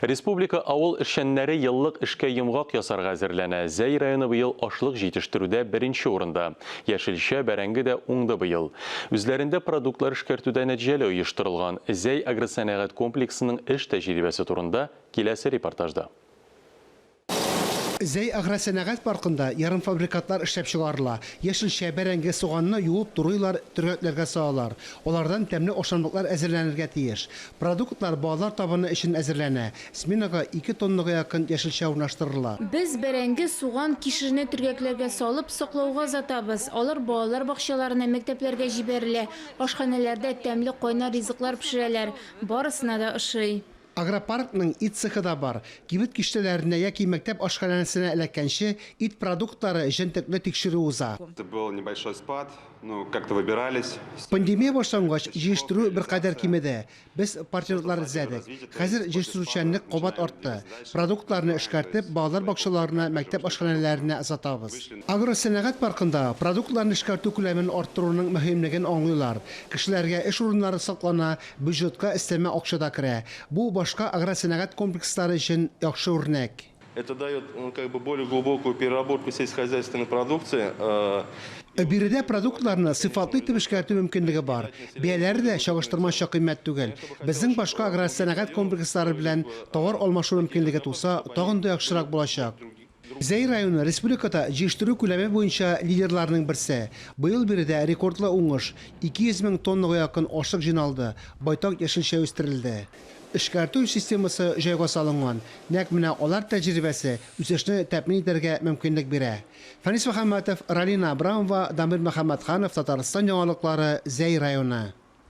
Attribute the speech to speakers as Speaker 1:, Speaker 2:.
Speaker 1: Республика авыл эшчәннәре еллык эшкә йомгак ясарга әзерләнә. Зәй районы быел ашлык җитештерүдә беренче урында. Яшелчә, бәрәңге дә уңды быел. Үзләрендә продуктлар эшкәртү дә нәтиҗәле оештырылган. Зәй агросәнәгать комплексының эш тәҗрибәсе турында киләсе репортажда.
Speaker 2: Зәй агросәнәгать паркында ярымфабрикатлар эшләп чыгарыла. Яшелчә, бәрәңге, суганны юып турыйлар, төргәкләргә салалар. Алардан тәмле ашамлыклар әзерләнергә тиеш. Продуктлар балалар табыны өчен әзерләнә. Сменага ике тоннага якын яшелчә урнаштырыла.
Speaker 3: Без бәрәңге, суган, кишерне төргәкләргә салып, саклауга озатабыз. Алар балалар бакчаларына, мәктәпләргә җибәрелә. Ашханәләрдә тәмле кайнар ризыклар пешерәләр. Барысына да ошый.
Speaker 2: Агропаркның ит цехы да бар. Кибет киштәләренә яки мәктәп ашханәсенә эләккәнче, ит продуктлары җентекле тикшерү уза.
Speaker 4: Был небольшой спад, ну, как-то выбирались.
Speaker 2: Пандемия башлангач, җыештыру беркадәр кимеде. Без партнерлар эзләдек. Хәзер җыештыручанлык кабат артты. Продуктларны эшкәртеп, балалар бакчаларына, мәктәп ашханәләренә озатабыз. Агросәнәгать паркында продуктларны эшкәртү күләмен арттыруның мөһимлеген аңлыйлар. Кешеләргә эш урыннары саклана, Бюджетка өстәмә акча да керә. Бу башка агросәнәгать комплекслары өчен яхшы үрнәк.
Speaker 4: Это дает, как бы, более глубокую переработку сельскохозяйственной продукции.
Speaker 2: Биредә продуктларны сыйфатлы итеп эшкәртү мөмкинлеге бар. Бәяләре дә чагыштырмача кыйммәт түгел. Безнең башка агросәнәгать комплекслары белән товар алмашу мөмкинлеге туса, тагын да яхшырак булачак. Зәй районы республикада җыештыру күләме буенча лидерларның берсе. Быел биредә рекордлы уңыш, 200 мең тоннага якын ашлык җыйналды, байтак яшелчә үстерелде. Эшкәртү системасы җайга салынган, нәкъ менә алар тәҗрибәсе үсешне тәэмин итәргә мөмкинлек бирә. Фәнис Мөхәммәтов, Ралина Абрамова, Дамир Мөхәммәтханов, Татарстан яңалыклары, Зәй районы.